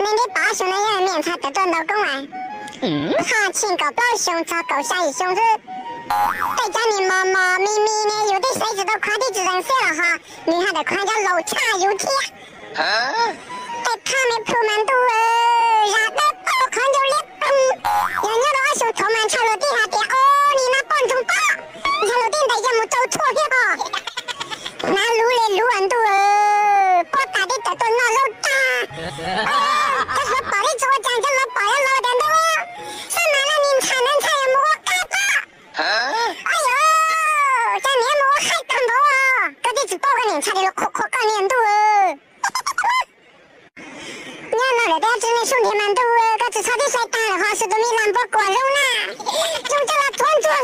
Nej neb pom ob xyoo no yog me nyuam ntxhais tawm tuaj ntaus koob as, ho txij kaum plaub xyoo txog kaum xya yim xyoo xwb. Tej cov niag mos mos me me ne yus twb saib tsis tau qhov twb tsis zees xwb los ho nws ho tawm qhov cov laus tshaj yus thiab. Tej thaj me plhu mas ntuj, zam dawb paug qhov ncauj liab ploog. Yog nyob rau ob xyoo thaud mas ntshaw luag tib hais tias o, nim no poj ntxoog pob, ntshaw luag tib ntais coj mus rau tshuaj thiab os. Hnav luv li luv ntuj, pob tas twb tawm tuaj noj zaub tag. Cov hluas pom twb tsis ua cas, cov hluas pom cov laus tias ntuj, xab mas no niag ntxhais ntawd ntshai mus ua qaib pob. Ab yos, cas niam mus ua qaib tag npaum os, koj twb tsis paub koj niam ntxhais li los qhuas qhuas koj niag ntuj. Nyob no lawm peb tsis nej sub ntiag mas ntuj, koj tsis txhob tib sai tag lawm ho xwb tus me lam npua kuam zoo na. Zoo coj los tuav ntsuag